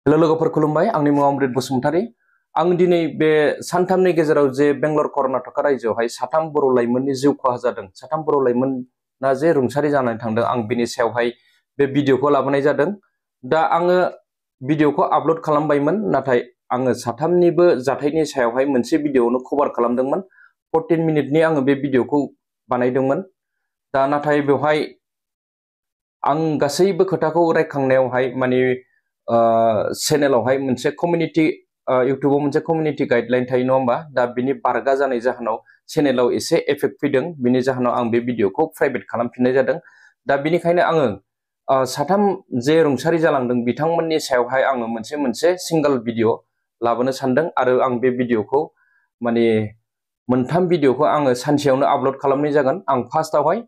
hello लोगोफोर खुलुमबाय आंनि मुङा अमृत बसुमतारी आं दिनै बे सानथामनि गेजेराव जे बेंगलर कर्नाटक रायजोआवहाय साथाम बर' लाइमोननि जिउ खहा जादों साथाम बर' लाइमोना जे रुंसारि जानानै थांदों आं बिनि सायावहाय बे भिडिअखौ लाबोनाय जादों दा आङो भिडिअखौ आपल'ड खालामबायमोन नाथाय आङो साथामनिबो जाथायनि सायावहाय मोनसे भिडिअआवनो कभार खालामदोंमोन 14 मिनिटनि आङो बे भिडिअखौ बानायदोंमोन दा नाथाय बेवहाय आं गासैबो खोथाखौ रायखांनायावहाय माने चेनेलावहाय मोनसे कमिउनिटि इउटुबाव मोनसे कमिउनिटि गाइडलाइन थायो नङा होमबा दा बिनि बारगा जानाय जाहोनाव चेनेलाव एसे एफेक्ट फैदों बिनि जाहोनाव आं बे भिडिअखौ प्राइभेट खालामफिननाय जादों दा बिनिखायनो आङो साथाम जे रुंसारि जालांदों बिथांमोननि सायावहाय आङो मोनसे सिंगल भिडिअ लाबोनो सानदों आरो आं बे भिडिअखौ माने मोनथाम भिडिअखौ आङो सानसेयावनो आपल'ड खालामनाय जागोन आं फार्स्टआवहाय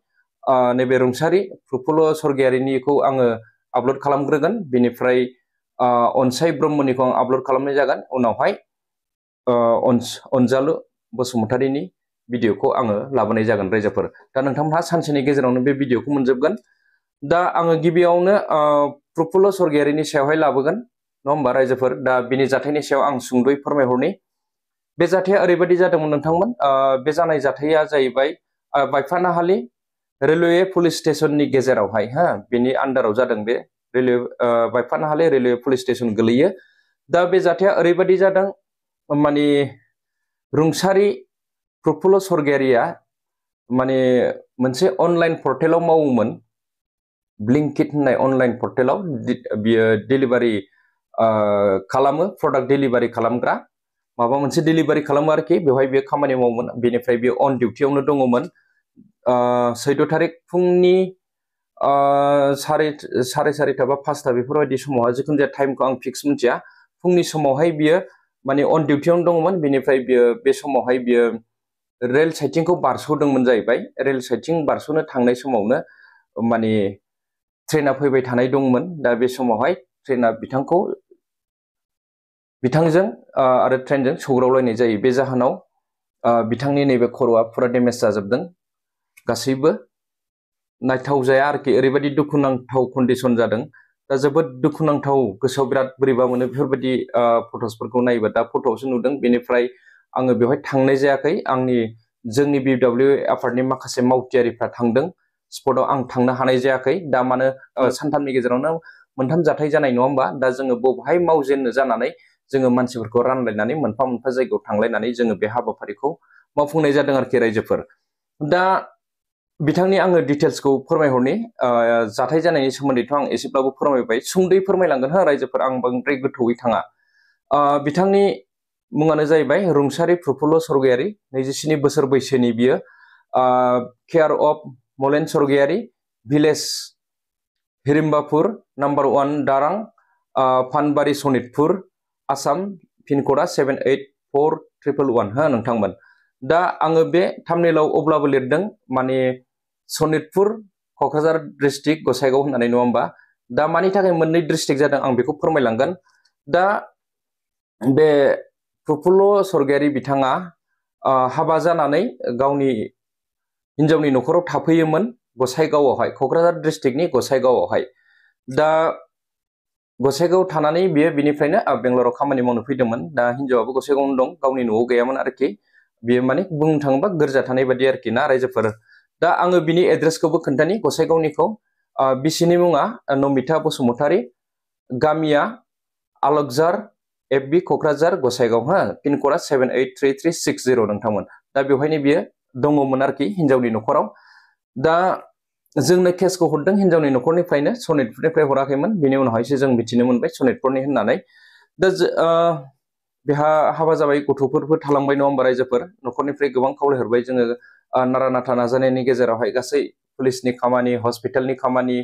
नैबे रुंसारि प्रफुल्ल सर्गियारिनिखौ आङो आपल'ड खालामग्रोगोन बेनिफ्राय अनसाय ब्रह्मनिखौ आं आपल'ड खालामनाय जागोन उनावहाय अनजालु बसुमतारीनि भिडिअखौ आङो लाबोनाय जागोन रायजोफोर दा नोंथांमोनहा सानसेनि गेजेरावनो बे भिडिअखौ मोनजोबगोन दा आङो गिबियावनो प्रफुल्ल सर्गियारिनि सायावहाय लाबोगोन नङा होमबा रायजोफोर दा बिनि जाथायनि सायाव आं सुंद'यै फोरमायहरनि बे जाथाया ओरैबायदि जादोंमोन नोंथांमोन बे जानाय जाथाया जाहैबाय बायफानाहालि रेलवे पुलिस स्टेशननि गेजेरावहाय बेनि आन्दाराव जादों बे रेलवे बायफानाहालि रेलवे पुलिस स्टेशन गोलैयो दा बे जाथाया ओरैबायदि जादों माने रुंसारि प्रफुल्ल सर्गियारिया माने मोनसे अनलाइन पर्टेलाव मावोमोन ब्लिंकिट होननाय अनलाइन पर्टेलाव बियो डिलिभारि खालामो प्रडाक्ट डिलिभारि खालामग्रा माबा मोनसे डिलिभारि खालामो आरोखि बेवहाय बियो खामानि मावोमोन बेनिफ्राय बियो अन डिउटियावनो दङमोन 14 थारिख फुंनि सारे 4:30 बा 5टा बेफोरबायदि समावहाय जिखुनु जाया टाइमखौ आं फिक्स मिथिया फुंनि समावहाय बियो माने अन डिउटियावनो दङमोन बेनिफ्राय बियो बे समावहाय बियो रेल साइटिंखौ बारस'दोंमोन जाहैबाय रेल साइटिं बारस'नो थांनाय समावनो माने ट्रेना फैबाय थानाय दंमोन दा बे समावहाय ट्रेना बिथांजों आरो ट्रेनजों सौग्रावलायनाय जायो बे जाहोनाव बिथांनि नैबे खर'आ फुरा डेमेज जाजोबदों गासैबो नायथाव जाया आरोखि ओरैबायदि दुखुनांथाव कन्डिसन जादों दा जोबोद दुखुनांथाव गोसोआव बिराद बोरैबा मोनो बेफोरबायदि फट'सफोरखौ नायोबा दा फट'आवसो नुदों बेनिफ्राय आङो बेवहाय थांनाय जायाखै जोंनि BWA आफादनि माखासे मावथियारिफ्रा थांदों स्पटआव आं थांनो हानाय जायाखै दा मानो सानथामनि गेजेरावनो मोनथाम जाथाय जानाय नङा होमबा दा जोङो बबेहाय मावजेननो जानानै जोङो मानसिफोरखौ रानलायनानै मोनफा मोनफा जायगायाव थांलायनानै जोङो बे हाबाफारिखौ मावफुंनाय जादों आरोखि रायजोफोर दा बिथांनि आङो डिटेल्सखौ फोरमायहरनि जाथाय जानायनि सोमोन्दैथ' आं एसेब्लाबो फोरमायबाय सुंद'यै फोरमायलांगोन रायजोफोर आं बांद्राय गोथौयै थाङा बिथांनि मुङानो जाहैबाय रुंसारि प्रफुल्ल सर्गियारि 27 बोसोर बैसोनि बियो care of Malen Sargiary village हिरिम्बापुर number 1 दारां फानबारि सनितपुर आसाम पिनक'डआ 784111 नोंथांमोन दा आङो बे थाम्बनेइलाव अब्लाबो लिरदों माने सनितपुर क'क्राझार डिस्ट्रिक्ट गसाइगाव होननानै नङा होमबा दा मानि थाखाय मोननै डिस्ट्रिक्ट जादों आं बेखौ फोरमायलांगोन दा बे प्रफुल्ल सर्गियारि बिथाङा हाबा जानानै गावनि हिनजावनि न'खराव थाफैयोमोन गसाइगावआवहाय क'क्राझार डिस्ट्रिक्टनि गसाइगावआवहाय दा गसाइगाव थानानै बियो बिनिफ्रायनो बेंगलराव खामानि मावनो फैदोंमोन दा हिनजावाबो गसाइगावनो दं गावनि न'आव गैयामोन आरोखि बियो माने बुंनो थाङोबा गोरजा थानाय बायदि आरोखि ना रायजोफोर दा आङो बिनि एड्रेसखौबो खोन्थानि गसाइगावनिखौ बिसिनि मुङा नमिता बसुमतारी गामिया आलकजार FB क'क्राझार गसाइगाव पिनक'डआ 783360 नोंथांमोन दा बेवहायनो बियो दङमोन आरोखि हिनजावनि न'खराव दा जोंनो केसखौ हरदों हिनजावनि न'खरनिफ्रायनो सनितपुरनिफ्राय हराखैमोन बेनि उनावहायसो जों मिथिनो मोनबाय सनितपुरनि होननानै दा बेहा हाबा जाबाय गथ'फोरबो थालांबाय नङा होमबा रायजोफोर न'खरनिफ्राय गोबां खावलायहरबाय जोङो नारा नाथा नाजानायनि गेजेरावहाय गासै पुलिसनि खामानि हस्पिटालनि खामानि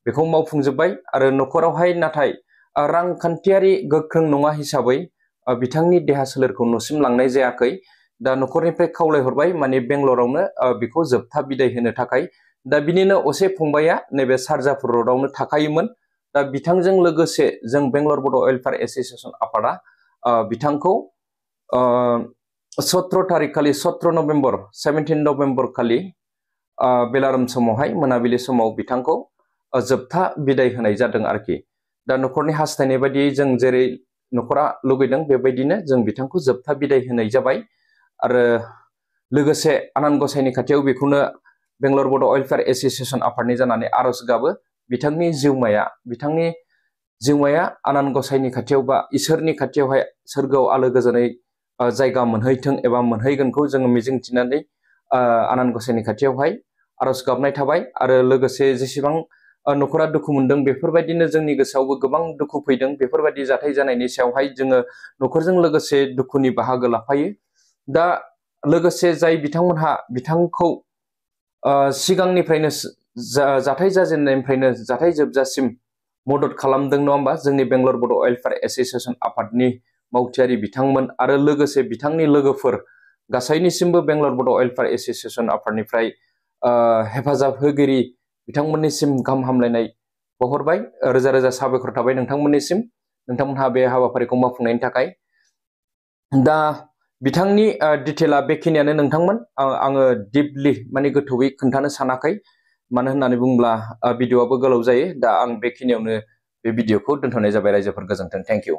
बेखौ मावफुंजोब्बाय आरो न'खरावहाय नाथाय रांखान्थियारि गोख्रों नङा हिसाबै बिथांनि देहा सोलेरखौ न'सिम लांनाय जायाखै दा न'खरनिफ्राय खावलायहरबाय माने बेंगलरावनो बेखौ जोबथा बिदाय होनो थाखाय दा बिनिनो असे फंबाया नैबे सारजापुर र'डआवनो थाखायोमोन दा बिथांजों लोगोसे जों बेंगलर बड' वेलफेयार एस'सिएशन आफादा बिथांखौ 17 थारिख खालि 17 नभेम्बर खालि बेलारोम समावहाय मोनाबिलि समाव बिथांखौ जोबथा बिदाय होनाय जादों आरोखि दा न'खरनि हास्थायनाय बायदियै जों जेरै न'खरा लुगैदों बेबायदिनो जों बिथांखौ जोबथा बिदाय होनाय जाबाय आरो लोगोसे आनान गसाइनि खाथियाव बेखौनो बेंगलर बड' वेलफेयार एस'सिएशन आफादनि जानानै आर'ज गाबो बिथांनि जिउमाया आनान गसाइनि खाथियाव बा इसोरनि खाथियावहाय सोरगोआव आलो गोजोनै जायगा मोनहैथों एबा मोनहैगोनखौ जोङो मिजिंथिनानै आनान गसाइनि खाथियावहाय आर'ज गाबनाय थाबाय आरो लोगोसे जेसेबां न'खरा दुखु मोनदों बेफोरबायदिनो जोंनि गोसोआवबो गोबां दुखु फैदों बेफोरबायदि जाथाय जानायनि सायावहाय जोङो न'खरजों लोगोसे दुखुनि बाहागो लाफायो दा लोगोसे जाय बिथांमोनहा बिथांखौ सिगांनिफ्रायनो जाथाय जाजेननायनिफ्रायनो जाथाय जोबजासिम मदद खालामदों नङा होमबा जोंनि बेंगलर बड' वेलफेयार एस'सिएशन आफादनि मावथियारि बिथांमोन आरो लोगोसे बिथांनि लोगोफोर गासैनिसिमबो बेंगलर बड' वेलफेयार एस'सिएशन आफादनिफ्राय हेफाजाब होगिरि बिथांमोननिसिम गाहाम हामलायनाय बावहरबाय रोजा रोजा साबायखर थाबाय नोंथांमोननिसिम नोंथांमोनहा बे हाबाफारिखौ मावफुंनायनि थाखाय दा बिथांनि डिटेला बेखिनियानो नोंथांमोन आङो डिपलि माने गोथौयै खोन्थानो सानाखै मानो होननानै बुङोब्ला भिडिअ'आबो गोलाव जायो दा आं बेखिनियावनो बे भिडिअ'खौ दोनथ'नाय जाबाय रायजोफोर गोजोन्थों थेंक इउ